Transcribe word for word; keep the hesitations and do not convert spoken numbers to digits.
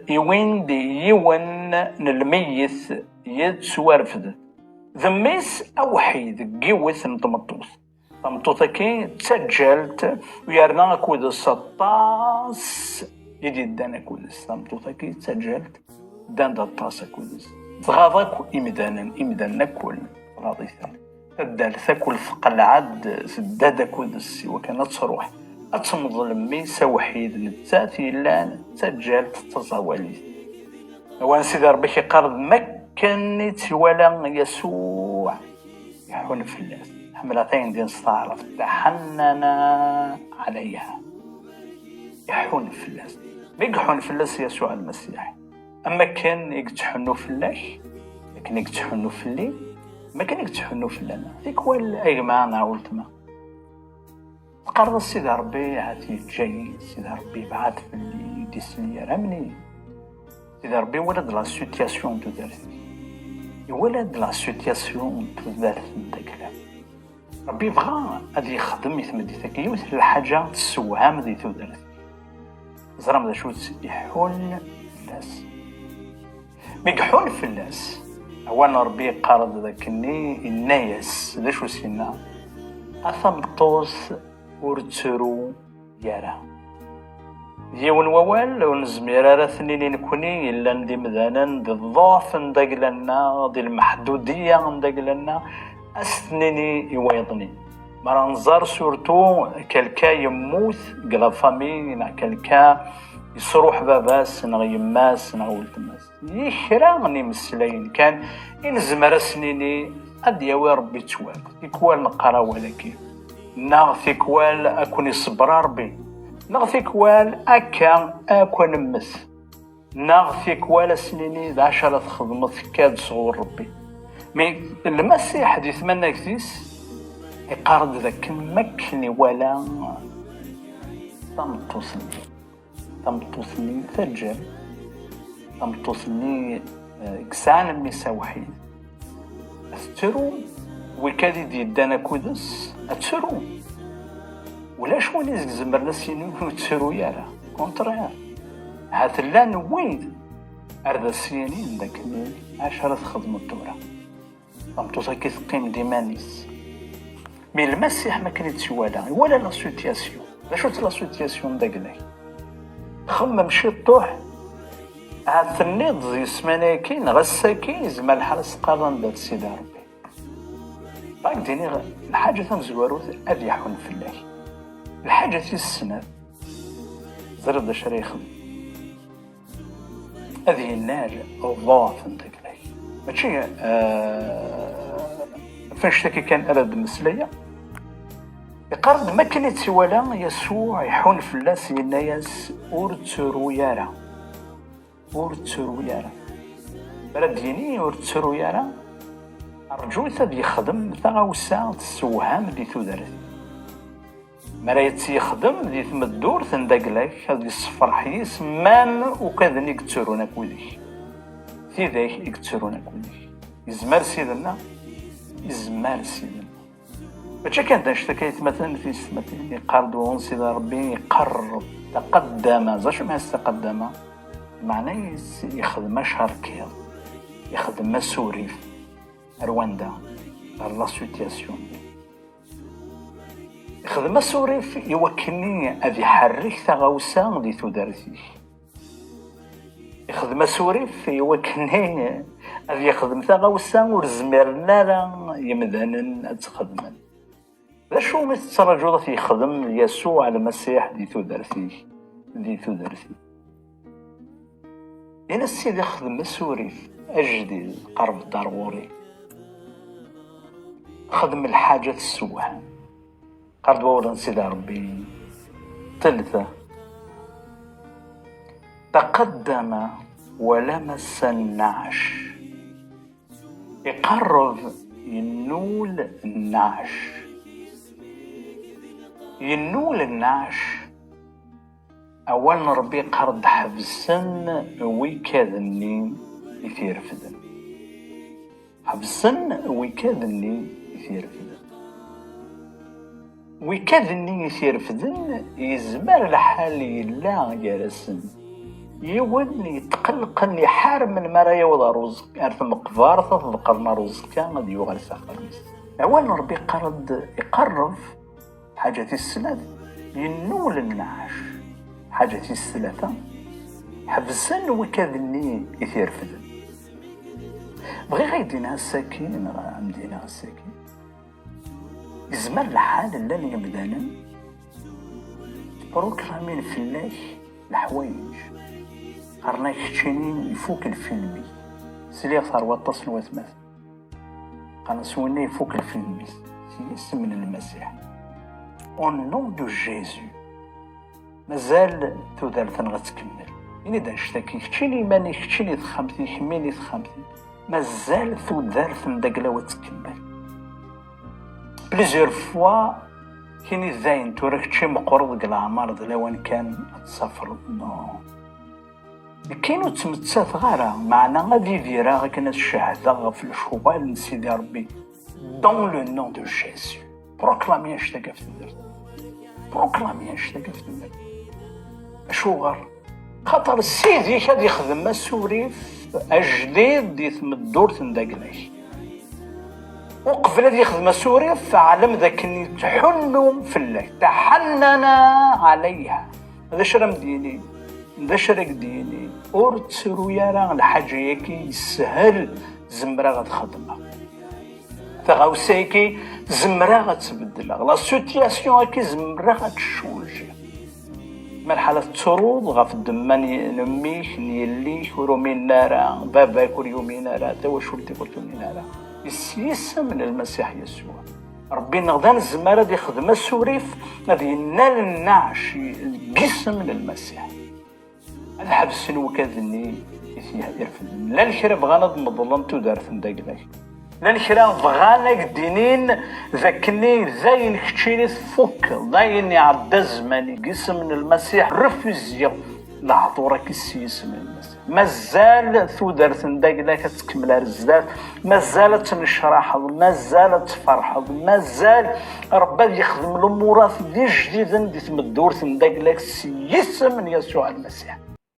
iwin-d yiwen n lmeyyet yettwarefden. D mmi-s awḥid deg yiwet n tmeṭṭut. Tameṭṭut-agi d taǧǧalt, u yerna akud-s aṭas i d-yeddan akud-s. Tameṭṭut-agi d taǧǧalt, ddan-d aṭas akud-s. Tɣaḍ akk imdanen, imdanen akk tɣaḍ-iten. Taddart akk tqelleɛ-d, tedda-d akud-s i wakken ad truḥ ad temḍel mmi-s awḥid, nettat yellan d taǧǧalt d taẓawalit. Awal n Sidi Ṛebbi k-iqqar d makken i tt-iwala Yasuɛ, iḥun fell-as. Ḥemmleɣ tayen din s taɛrabt, taḥannana ɛlayha. Iḥun fell-as. Mi iḥun fell-as Yasuɛ Lmasiḥ, am akken i yettḥunnu fell-ak, akken i yettḥunnu fell-i, am akken i yettḥunnu fell-aneɣ. Tikwal, a gma neɣ weltma, teqqareḍ-as: Sidi Ṛebbi ahat yeǧǧa-yi, Sidi Ṛebbi yebɛed fell-i, ur d-isli ara mni. Sidi Ṛebbi iwala-d la situation n tudert-ik. Iwala-d la situation n tudert n dagla. Ṛebbi yebɣa ad yexdem i tmeddit-agi yiwet n lḥaǧa tessewham di tudert. Teẓram d acu-tt? Iḥun fell-as. Mi iḥun fell-as, awal n Ṛebbi yeqqar-d d akken-nni, yenna-yas, d acu s-yenna? A tameṭṭut, ur ttru ara. Yiwen wawal, ur nezmir ara ad t-nini nekni, yellan d imdanen, d ḍḍeɛf n dagla-nneɣ, d lmeḥdudiya n dagla-nneɣ, ad s-t-nini i wayeḍ-nni. Mi ara nẓer surtout quelqu'un yemmut deg la famille, neɣ quelqu'un yesruḥ baba-s, neɣ yemma-s, neɣ weltma-s. I kra n imeslayen kan i nezmer ad s-nini, ad d-yawi Ṛebbi ttwab. Tikwal neqqar awal-agi. Neɣ tikwal ad ken-iṣebber Ṛebbi. Neɣ tikwal akka ad ken-nemmet. Neɣ tikwal ad s-nini d acu ara txedmeḍ tekka-d sɣur Ṛebbi. Mi Lmasiḥ di tmanagt-is iqqar-d d akken makken iwala tameṭṭut-nni. Tameṭṭut-nni taǧǧalt, tameṭṭut-nni, eh, i yesɛan mmi-s awḥid, tettru, wikad i d-yeddan akud-s, ad tettru. Ulac win i s-izemren ad s-yini ur ttru ara. Contraire. Ahat llan wid ar d as-yinin d akken acu ara txedmeḍ tura. Tameṭṭut-agi teqqim d iman-is. Mi Lmasiḥ, mi akken i tt-iwala, iwala la situation. D acu-tt la situation d agla-k? Xemmem ciṭuḥ, ahat tenniḍ-d di ssmana-agi neɣ ass-agi, yezmer lḥal ad s-teqqareḍ anda-t Sidi Ṛebbi. Ad ak-d-iniɣ lḥaǧa tamezwarut, ad iḥun fell-ak. Lḥaǧa tis snat, teẓriḍ d acu ara yexdem? Ad yennar ḍḍeɛf n dagla-k. Mačči, eh, ɣef annect-agi kan ara d-mmeslayeɣ. Iqqar-d, mi akken i tt-iwala Yasuɛ, iḥun fell-as, yenna-yas: Ur ttru ara. Ur ttru ara. Mi ara d-yini ur ttru ara, rǧut ad yexdem taɣawsa tessewham di tudert. Mi ara tt-yexdem di tmeddurt n dagla-k, ad yessefreḥ yis-m, même ukaden i yettrun akked-k, tidak i yettrun akked-k. Yezmer Ssid-nneɣ? Yezmer Ssid-nneɣ. Mačči kan d annect-agi, aytmaten, tiyessetmatin, iqqar-d uɣur-s Sidi Ṛebbi, iqerreb, taqaddama. D acu meɛna taqaddama? Meɛna-is yexdem acerkiḍ, yexdem asurif. Ar wanda? Ɣer la situation. Ixdem asurif i wakken ad iḥerrek taɣawsa di tudert-ik. Ixdem asurif i wakken ad yexdem taɣawsa ur zmiren ara yemdanen ad tt-xedmen. D acu i tettraǧuḍ ad t-yexdem Yasuɛ Lmasiḥ di tudert-ik, di tudert-ik? Ini-as: Sidi, xdem asurif ajdid, qerreb-d ar ɣur-i. Xdem lḥaǧa tessewham. Qqar-d wawal n Sidi Ṛebbi: Tlata. Taqaddama wa lamassa nnaɛc. Iqerreb, yennul nnaɛc. Yennul nnaɛc. Awal n Ṛebbi iqqar-d: Ḥebsen wikad-nni i t-irefden. Ḥebsen wikad-nni i t-irefden. Wikad-nni i t-irefden, yezmer lḥal yella gar-asen Yiwen yetqelqen, iḥar melmi ara yaweḍ ar uẓek-, ar tmeqbert, ad t-ḍeqqren ar uẓekka, ad yuɣal s axxam-is. Awal n Ṛebbi iqqar-d, iqerreb, ḥaǧa tis snat, yennul nneɛc, ḥaǧa tis tlata, ḥebsen wakad-nni i t-irefden. Bɣiɣ ad k-d-iniɣ ass-agi, neɣ ad m-d-iniɣ ass-agi, yezmer lḥal llan yemdanen ttpruklamin fell-ak leḥwayeǧ. Qqaren-ak keččini ifuk lfilm-ik. Sliɣ-t ar waṭas n watmaten. Qqaren s winna ifuk lfilm-is s yisem n Lmasiḥ. Au nom de Jésus. Mazal tudert-nneɣ ad tkemmel. Ini-d annect-agi, keččini iman-ik, keččini texxamt-ik, kemmini texxamt-ik. Mazal tudert n dagla-w ad tkemmel. Plusieurs fois, kini dayen tura kečči meqqreḍ deg leɛmer, d lawan kan ad tsafreḍ. Non. Nekkini ur ttmettateɣ ara, meɛna ad idireɣ akken ad cehdeɣ ɣef lecɣal n Sidi Ṛebbi. Dans le nom de Jésus. Proclami annect-agi ɣef tudert. Proclami annect-agi ɣef tudert. Acuɣer? Xaṭer Sidi-k ad ixdem asurif ajdid di tmeddurt n dagla-k. Uqbel ad yexdem asurif, ɛlem d akken yettḥunnu fell-ak. Taḥannana ɛalayha. D acu ara m-d-yini? D acu ara k-d-yini? Ur ttru ara, lḥaǧa-agi yeshel, zemreɣ ad xedmeɣ. Taɣawsa-agi zemreɣ ad tt-beddleɣ. La situation-agi zemreɣ ad tt-changiɣ. Malḥala tettruḍ ɣef ddemma n, n mmi-k, n yelli-k, ur uminen ara, baba-k ur yumin ara, tawacult-ik ur tumin ara. S yisem n Lmasiḥ Yasuɛ. Ṛebbi-nneɣ d anezmar ad ixdem asurif, ad yennal nneɛc deg yisem n Lmasiḥ. Ad ḥebsen wakad-nni i t-irefden. Llan kra bɣan ad meḍlen tudert n dagla-k. Llan kra bɣan ad k-d-inin d akken dayen keččini tfukkeḍ, dayen iɛedda zzman-ik. Isem n Lmasiḥ, refuziɣ lehdur-agi s yisem n Lmasiḥ. Mazal tudert n dagla-k ad tkemmel ar zdat, mazal ad tennecraḥeḍ, mazal ad tferḥeḍ, mazal Ṛebbi ad yexdem lumurat d ijdiden di tmeddurt n dagla-k s yisem n Yasuɛ Lmasiḥ.